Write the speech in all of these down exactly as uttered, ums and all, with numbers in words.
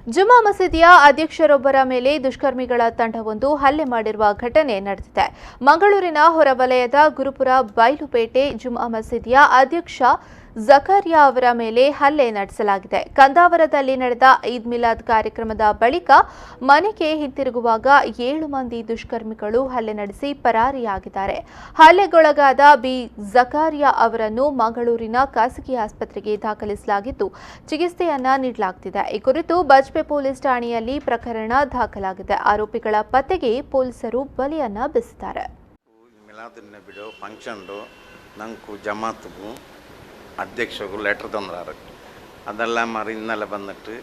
ಜುಮ್ಮಾ ಮಸೀದಿಯ ಅಧ್ಯಕ್ಷರೊಬ್ಬರ ಮೇಲೆ ದುಷ್ಕರ್ಮಿಗಳ ತಂಡವೊಂದು ಹಲ್ಲೆ ಮಾಡಿರುವ ಘಟನೆ ನಡೆದಿದೆ. ಮಂಗಳೂರಿನ ಹೊರವಲಯದ ಗುರುಪುರ ಬೈಲುಪೇಟೆ ಜುಮ್ಮಾ ಮಸೀದಿಯ ಅಧ್ಯಕ್ಷ ಜಕರಿಯಾ ಅವರ ಮೇಲೆ ಹಲ್ಲೆ ನಡೆಸಲಾಗಿದೆ. ಕಂದಾವರದಲ್ಲಿ ನಡೆದ ಈದ್ ಮಿಲಾದ್ ಕಾರ್ಯಕ್ರಮದ ಬಳಿಕ ಮನೆಗೆ ಹಿಂತಿರುಗುವಾಗ ಏಳು ಮಂದಿ ದುಷ್ಕರ್ಮಿಗಳು ಹಲ್ಲೆ ನಡೆಸಿ ಪರಾರಿಯಾಗಿದ್ದಾರೆ. ಹಲ್ಲೆಗೊಳಗಾದ ಬಿ ಜಕರಿಯಾ ಅವರನ್ನು ಮಂಗಳೂರಿನ ಖಾಸಗಿ ಆಸ್ಪತ್ರೆಗೆ ದಾಖಲಿಸಲಾಗಿದ್ದು, ಚಿಕಿತ್ಸೆಯನ್ನ ನೀಡಲಾಗುತ್ತಿದೆ. ಈ ಕುರಿತು ಬಜ್ಪೆ ಪೊಲೀಸ್ ಠಾಣೆಯಲ್ಲಿ ಪ್ರಕರಣ ದಾಖಲಾಗಿದೆ. ಆರೋಪಿಗಳ ಪತ್ತೆಗೆ ಪೊಲೀಸರು ಬಲೆಯನ್ನ ಬೀಸಿದ್ದಾರೆ. ಮಿಲಾದುನ್ ನಬಿಡೋ ಫಂಕ್ಷನ್‌ಡು ನಂಕು ಜಮಾತ್‌ಗು ಅಧ್ಯಕ್ಷಗು ಲೆಟರ್ ತಂದಾರು. ಅದೆಲ್ಲ ಮಾರಿ ಇನ್ನಲೆ ಬಂದಿಟ್ಟು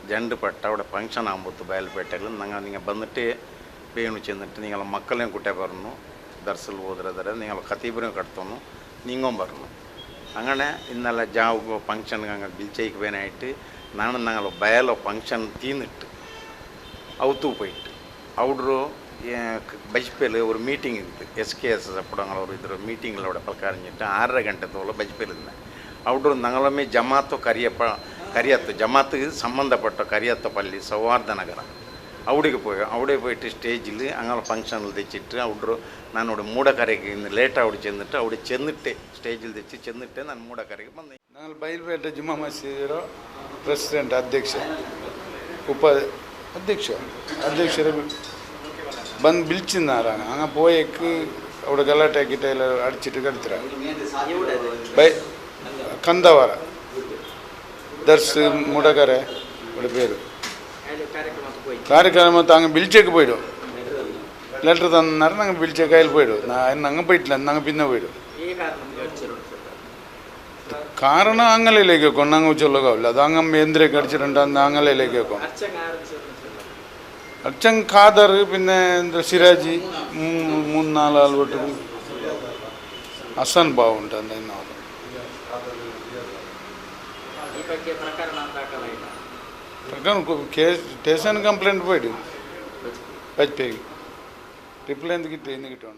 ಜಂಡು ಪಟ್ಟ ಅವಡೆ ಫಂಕ್ಷನ್ ಆಂಬುತ್ತು ಬಯಲ್ಪೇಟೆಲು ನಂಗೆ ನಿಂಗೆ ಬಂದಿಟ್ಟೇ ಬೇಣು ಚೆಂದಿಟ್ಟು ನಿಂಗಳ ಮಕ್ಕಳೇನು ಕುಟ್ಟೆ ಬರನು ದರ್ಸಲು ಹೋದ್ರೆ ನಿಂಗಳ ಕತೀಬರೇನು ಕಟ್ತೋನು ನಿಂಗೊಂಬರನು. ಅಂಗನೆ ಇನ್ನೆಲ್ಲ ಜಾವುಗು ಫಂಕ್ಷನ್‌ಗೆ ಅಂಗ ಬಿಲ್ಚೈಕ್ ಬೇನೆ ಆಯ್ತು. ನಾನು ನಂಗಲು ಬಯಲು ಫಂಕ್ಷನ್ ತೀನಿಟ್ಟು ಅವತ್ತು ಪೋಯಿಟ್ಟು. ಔಡ್ರು ಬಜ್ಪೇಲು ಒಂದು ಮೀಟಿಂಗ್ ಇತ್ತು. ಎಸ್ ಕೆ ಎಸ್ ಎಸ್ ಅಪ್ಪುಡಂಗಲ ಅವರು ಇದ್ರ ಮೀಟಿಂಗ್ ಅವಡೆ ಪಲ್ಕಾರಿಂಜಿಟ್ಟು ಆರರ ಗಂಟೆ ತೋಲ ಬಜ್ಪೇಲಿಂದ ಔಡ್ರು ನಂಗಲೊಮ್ಮೆ ಜಮಾತು ಕರಿಯಪ್ಪ ಕರಿಯತ್ತು ಜಮಾತಿಗೆ ಸಂಬಂಧಪಟ್ಟ ಕರಿಯತ್ತ ಪಲ್ಲಿ ಸೌಹಾರ್ದ ನಗರ. ಅವುಡೆಗೆ ಪೋಯ ಅವುಡೆ ಪೋಯಿಟ್ಟು ಸ್ಟೇಜಿಲ್ ಅಂಗಲ ಫಂಕ್ಷನ್ ತೆಚ್ಚಿಟ್ಟು ಔಡ್ರು ನಾನು ಮೂಡಕರೆಗೆ ಲೇಟ್ ಆವಡಿ ಚೆಂದಿಟ್ಟು ಅವುಡೆ ಚೆಂದಿಟ್ಟೆ ಸ್ಟೇಜಿಲ್ ತೆಚ್ಚಿ ಚೆಂದಿಟ್ಟೆ ನಾನು ಮೂಡಕರೆಗೆ ಬಂದೆ. ഞങ്ങൾ ബൈൽപേട്ട ജുമാ മസ്ജിദ് പ്രസിഡന്റ് അധ്യക്ഷ ಉಪ അധ്യക്ഷ അധ്യക്ഷരെ ಬಂದು ಬಿಲ್ಚಿನಾರಾಗ ಹಂಗೆ ಪೋಯಕ್ಕೆ അവിടെ ಗಲಾಟೆ ಗಿಟ್ಟೆ ಎಲ್ಲ ಅಡಿಚಿಟ್ಟು ಕಡಿತಾರ. ಬೈ ಕಂದವರ ದರ್ಸ್ ಮುಡಕರೆ ಅವಳ ಪೇರು ಕಾರ್ಯಕ್ರಮ ತಾಂಗ ಬಿಲ್ಚೆಕ್ ಪೋಯಿಡು. ಲೆಟರ್ ತಂದಾರ ನಂಗೆ ಬಿಲ್ಚೆಕ್ ಕೈಲಿ ಪೋಯಿಡು. ನಾ ನಂಗೆ ಪೋಯಿಟ್ಲ ನಂಗೆ ಪಿನ್ನ ಪೋಯಿಡು. ಕಾರಣ ಅಂಗಲೇಲೇಕೋ ನಂಗೆ ಚೊಲ್ಲಗಾವಿಲ್ಲ. ಅದು ಅಂಗಮ್ಮ ಎಂದ್ರೆ ಕಡಿಚಿರಂಟ ಅಂದ ಅಂಗಲೇಲೇಕೋ. ಅಚ್ಚಂಗ್ ಖಾದರ್ ಪಿನ್ನೆ ಎಂದ್ರೆ ಸಿರಾಜಿ ಮೂ- ಮೂರು ನಾಲ್ಕು ಆಳು ಒಟ್ಟು. ಹಸನ್ ಬಾವುಂಟು ಅಂದ ಇನ್ನು ಪ್ರಕರಣ ಕೇಸ್ ಸ್ಟೇಷನ್ ಕಂಪ್ಲೇಂಟ್ ಪೋಯಿಡು. ಬಜ್ಪೇಗಿ ರಿಪ್ಲೈ ಎಂತ ಕಿಟ್ಟ ಇನ್ನು ಕಿಟ್ಟೋಣ.